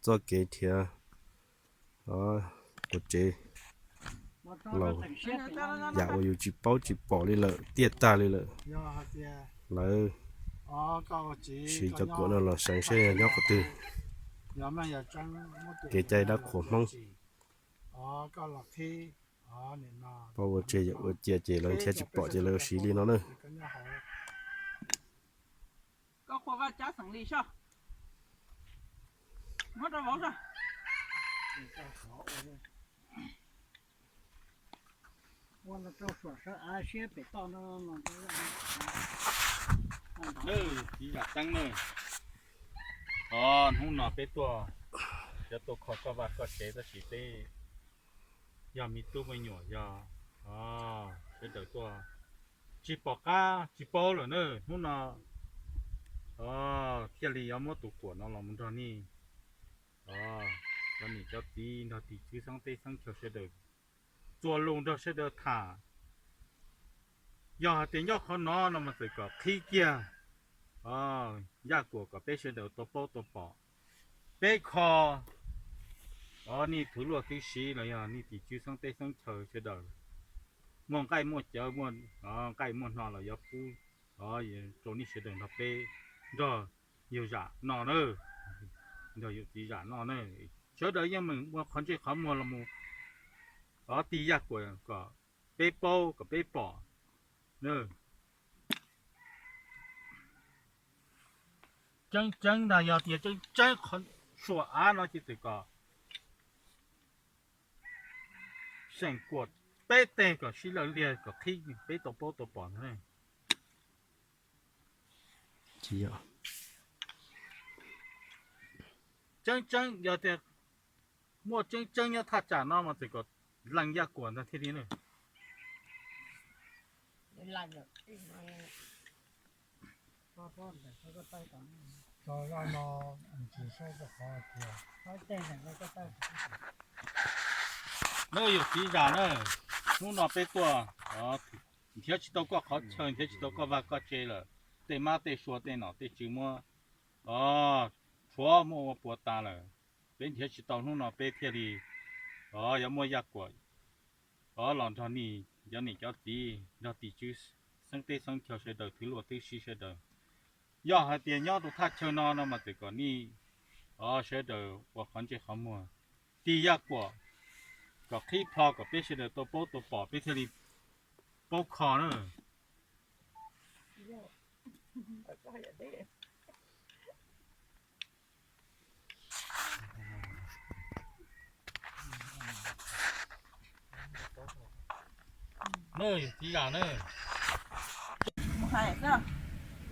Txoj kev nrhiav quas tsev laus, yam uas yus tsis paub tsis pom li lawm, tiaj tag li lawm, lawv siv cov kuam no los seev seb nyob qhov twg. Kev cai dab qhuas Hmoob. Pab ua tseg yam ua cia ces lawv nrhiav tsis pom ces lawv siv li no na. Txiv Zam Teeb na, os, hnub no peb tuaj, yuav tuaj kho koj vaj koj tsev tab sis peb yog me tub me nyuam yog sawv daws tuaj tsis pom qab tsis paub lawm na. Hnub no thiaj li yuav muab tus kuam no los mus nrog nej, cov niam cov txiv nrog tim tswv xeeb teb xeeb chaw sawv daws txuas lus nrog sawv daws tham. Yog hais tias nyob qhov no no mas txawm kom qhib kiag yaj kuam kom peb sawv daws tau paub tau pom. Peb kho, o, nej thwv luaj thwv siv los yog nej tim tswv xeeb teb xeeb chaw sawv daws muaj nqaij muaj cawv, muaj nqaij muaj hno los yuav pub rau nej sawv daws nrog peb, nrog yawg Zam noj na, nrog yawm txiv Zam noj na. Sawv daws yeej meem ua qhov ntsej qhov muag los mus, o, tig yaj kuam kom peb paub kom peb pom na. Tseeb tseeb ntag, yog tias tseeb tseeb qhov suam av no ces txawm kom seem kuam peb teg kom sib lawj liag kom qhib peb tau paub tau pom ntag. Tseeb tseeb yog tias muaj tseeb tseeb nyob thaj tsam no mas txawm kom lees yaj kuam ntag thiaj li na. Neb yawm txiv Zam na, hnub no peb tuaj nrhiav tsis tau koj qhov chaw, nrhiav tsis tau koj vaj koj tsev lawm. Tej mab tej sua tej nom tej tswv muab, o, tshuav muab ua puas tas lawm. Peb nrhiav tsis tau, hnub no peb thiaj li, o, yuav muaj yaj kuam, o, los nrog nej cov niam cov txiv nrog tim tswv xeeb teb xeeb chaw sawv daws thwv luaj thwv siv sawv daws. Yog hais tias nyob rau thaj chaw no no mas txawm kom nej, o, sawv daws ua qhov ntsej qhov muag, tig yaj kuam kom qhib plho kom peb sawv daws tau paub tau pom peb thiaj li paub kho na.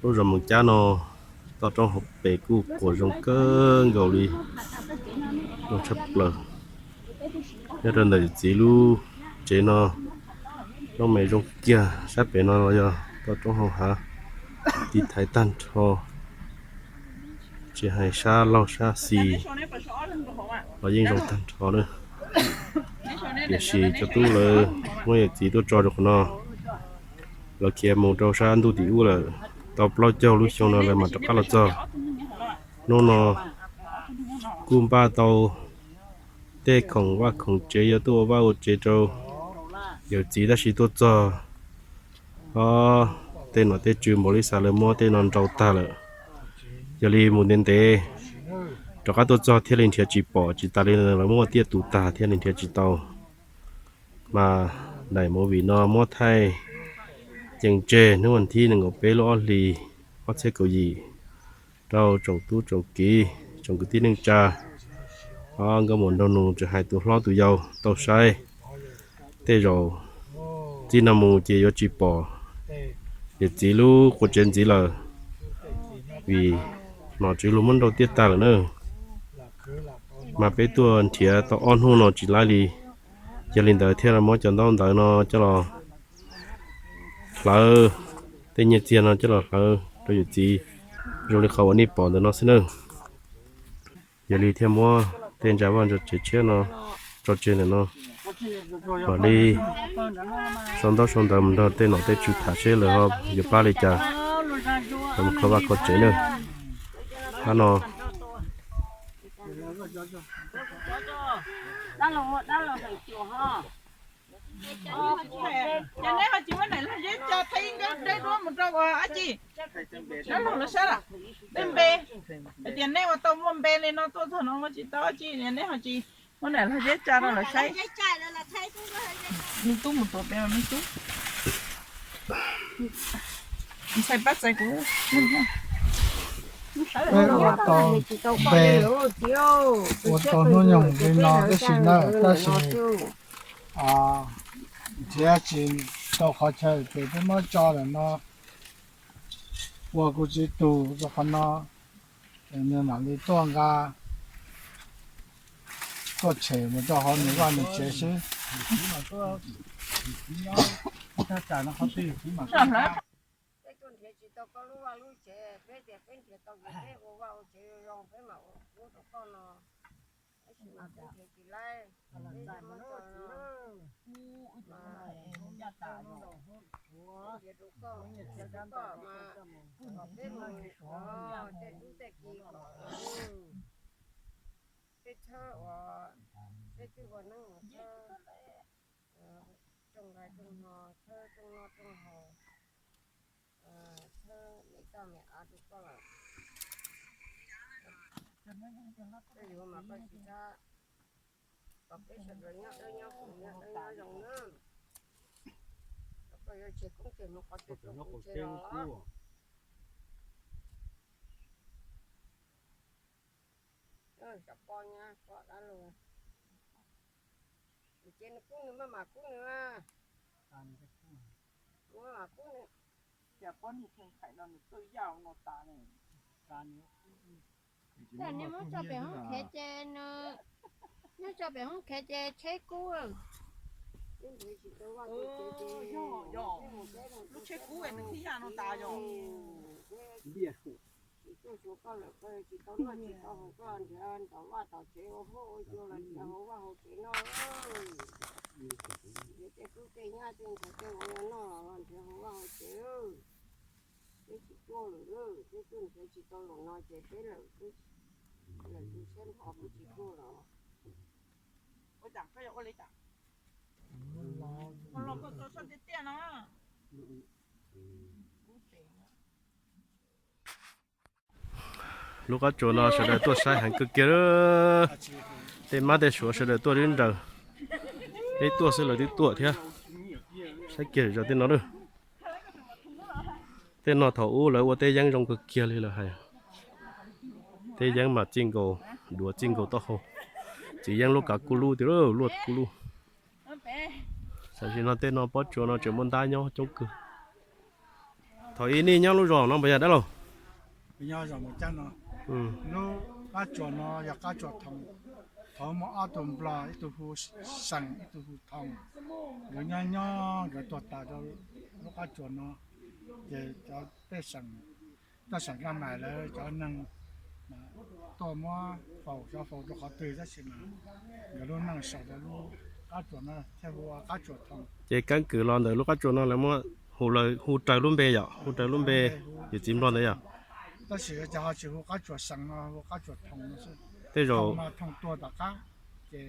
Lub zos Moos Cab no, toj roob hauv pes kuj quas zoo kawg nkaus li, zoo tshaj plaws. Nyob rau ntawm txiv lub tsev no, roob me zoo kiag, sab pem no los yog toj roob hauv hav, tiv thaiv tag nrho, tsis hais sab laug sab xis los yeej zoo tag nrho na. Tiam sis cov tub lawv muab yawm txiv tuaj tso rau qhov no, lawv khiav mus rau sab ntuj tim ub lawm, tau plaub caug lub xyoo no lawv mam rov qab los txog. Hnub no kuj npaj tau tej khoom vaj khoom tsev yuav tuaj ua vaj ua tsev rau yawm txiv tab sis tuaj txog, o, tej nom tej tswv npaum li xav lawv muab tej no nrau tag lawm. Yog li mus ntev ntev rov qab tuaj txog thiaj li nrhiav tsis pom, tsis tas li lawv muab tiaj tus tag thiaj li nrhiav tsis tau. Mas daim movie no muab thaij ceev tseg hnub vas thib nees nkaum peb lub ob hlis ob txhiab kaum yim rau tsoom tub tsoom kiv tsoom kwv tij neej tsa, o, nkauj muam nraug nus tsis hais tus hlob tus yau tau saib. Tej zaum txij no mus ces yuav tsis pom yawm txiv lub quas tsev ntxiv lawm, vim nom tswv luag muab nrau tiaj tag lawm na. Mas peb tuaj nrhiav tau ob hnub no tsis laib li, yog li ntawd thiaj muab cov ntaub ntawv no coj los hlawv, tej nyiaj txiag no coj los hlawv rau yawm txiv zoo li qhov uas nej pom ntawm no xwb na. Yog li thiaj muab tej ntsa vaj ntsa tsev tshiab no tso tseg ntawm no. Mam li sau ntaub sau ntawv mus nrog tej nom tej tswv tham seb lawv ho yuav pab li cas, mus kho vaj kho tsev na. Hab no Dab laug lawv saib lawm, tej npe, hais tias nej ua tau muaj npe li no tuaj txog no muaj tsis tau dab tsi, nej ho tsis muab niam lag zeb tsa rau lawv saib. Me tub mus tuav pem me tub. Ntxhais pab txais kuv. Peb ua tau npe, ua tau hnub nyoog li no tib si na, tab sis nrhiav tsis tau qhov chaw ces peb muab tso lawm no ua kuv txiv tug rau qhov no, nws mam li tuaj nqa, tuaj tshem mus rau hauv nws vaj nws tsev xwb. Peb tuaj nrhiav tsis tau koj lub vaj lub tsev, peb tias peb nrhiav tau ces peb ua vaj ua tsev zoo peb mam ua rau koj no. Tab sis mas peb nrhiav tsis laib, peb muab tso no, mas peb nrhiav rau koj, nrhiav rau koj mas kom peb mus, tej tub tej ki kom peb txhawb uas peb twb ua neeb ua txhawb, rooj nqaij rooj hno, txhawb rooj noj rooj haus, txhawb me toj me av rau koj lawm. Koj yuav mas koj tsis txhob, kom peb sawv daws nyob dawb nyob huv nyob dawb nyob zoo na. Koj yuav tseg koob tseg hmoov qhov twg rau kuv tseg los. Xyov poj nyab poj dab laug, ces nws kub nws maj mam kub nws, nws maj mam kub nws. Nws muab tso pem hoob khev ces nws, nws tso pem hoob khev ces tsheb kub. Lub tsheb kub nws thib yaj no tas yog. Tsis tuaj xyuas koj lawm, koj tsis tau noj tsis tau haus, koj nrhiav tom vaj tom tsev ua huab ua cua los nrhiav hauv vaj hauv tsev no. Nrhiav tej tub tej nyab tej ntxhais tej vauv noj los nrhiav hauv vaj hauv tsev. Peb tsis tuaj lawm, peb tuaj nrhiav tsis tau lawm no ces peb lawm, lawm tus siab nrho peb tsis tuaj lawm. Lub qab tsuas no sawv daws tuaj saib heev kawg kiag. Tej mab tej suav sawv daws tuaj ib nraws, peb tuaj xwb lawv twb tuaj thiab. Saib kiag zom zaws tej no lawm. Tej no thaum ub lawv ua teb yeeb zoo kawg kiag li lawm hais. Teb yeeb mas txij nkaus, duav txij nkaus taub hau, txiv yeeb lub kav kuj lub tiag, luaj kuj lub. Tam sim no tej no pob tsuas no tseem muaj ntab nyob coob kawg. Thaum ub nej nyob lub zos no puas yog dab laug? Lub qab tsuas no yog qab tsuas Thoo. Thaum muaj ob tug Nplog, ib tug hu Seem ib tug hu Thoo. Nkawd nyob nyob nkawd tuag tas rau lub qab tsuas no, ces cov tej Seem, tej Seem Kaj Nais lawv cov neeg tuaj muab faus, xyov faus rau qhov twg tab sis mas nkawd lub neej sau rau lub qab tsuas no thiaj hu ua qab tsuas Thoo. Ces keeb kwm los ntawm lub qab tsuas no lawv muab hu, lawv hu raws lub npe yom, hu raws lub npe yawm txiv Nplog ntawd yom. Tab sis lawv ces ho tsis hu qab tsuas Seem no, hu qab tsuas Thoo no xwb. Tej zaum Thoo tuag tom qab, ces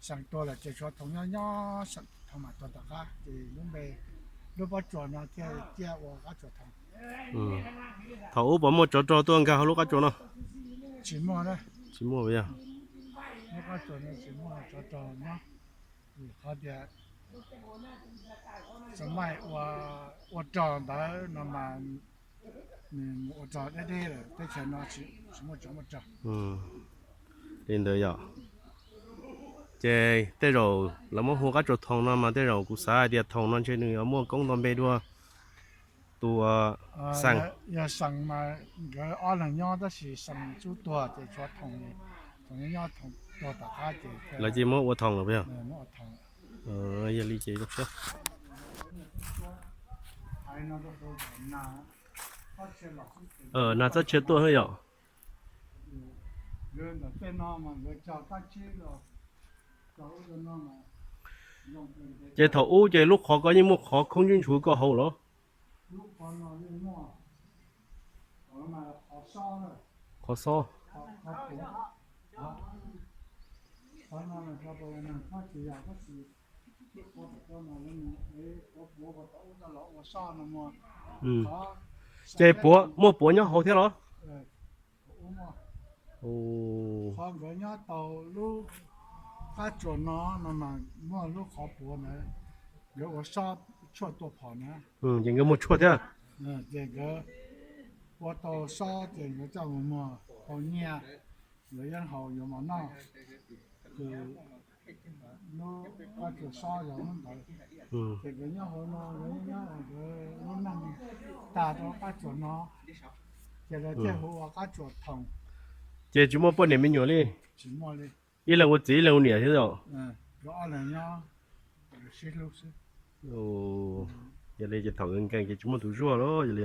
Seem tuag lawm ces tshuav Thoo nyob nyob, Thoo mam tuag tom qab ces lub npe, lub pob tsuas no thiaj ciaj ua qab tsuas Thoo. Thaum ub puas muaj tsov rog tuaj nkag hauv lub qab tsuas no? Tsis muaj, tsis muaj yog. Lub qab tsuas no tsis muaj tsov rog nyob, vim qhov tias txawm mas ua rog ntawd no mas nws mus ua rog deb deb lawm, teb chaws no tsis muaj tsov muaj rog. Li ntawd yom. Ces tej zaum lawv muab hu qab tsuas Thoo no mas tej zaum kuv xav hais tias Thoo no ntshe nws yuav muaj koob nto npe dua tus Seem. Yog Seem mas nkawd ob leeg nyob tab sis Seem xub tuag ces tshuav Thoo, Thoo nyob nyob, Thoo tuag tom qab ces lawv cia muab ua Thoo lawm puas yog? Yog li ces zoo siab. Nag txoj tshia tuaj yom. Ntawm tej no mas nkawd cog kab tsib los cog ub cog no mas Ces thaum ub ces lub qhov ko yeej muaj qhov khoob ntsuj ntshuv koj haus los? Qhov xob. Ces puav, muaj puav nyob hauv thiab los? Qhov nkawd nyob tau lub qab tsuas no no mas muaj lub qhov puav ntawd, nkawd ua sob tshuaj tua phom na. Ces nkawd muaj tshuaj thiab. Ces nkawd ua tau sob ces nkawd coj mus muag tau nyiaj, yuav yeeb haus yuav mov noj. Ces lub qab tsuas sob yog lub ntawd. Ces nkawd nyob hauv no nkawd nyob nkawd lub neej tag rau qab tsuas no, ces lawv thiaj hu ua qab tsuas Thoom. Ces tsis muaj poj niam me nyuam li? Tsis muaj li. Ib leeg ua txiv ib leeg ua niam thiab os? Yog li ces thaum nkawd nkees ces tsis muaj tus zuaj los yog li.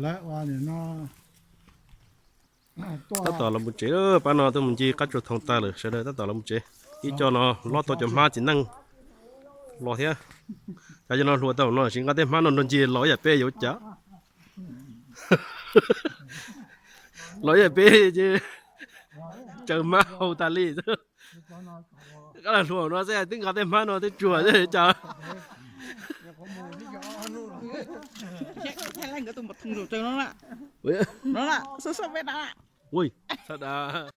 Lawv ua nim no tab tom los mus tsev, pab no twb mus ncig qab tsuas Thoom tag lawm, sawv daws tab tom los mus tsev. Ib co no lob tau cov hmab txiv neej los thiab. Cov no hluas tau no sis nqa tej hmab no nrog ncig los ib yam peb yuav cas. Los ib yam peb ces tsaws hmab haus tas li. Koj los hluas no xwb twb nqa tej hmab no tej tsuag cas. Ui, sab dav.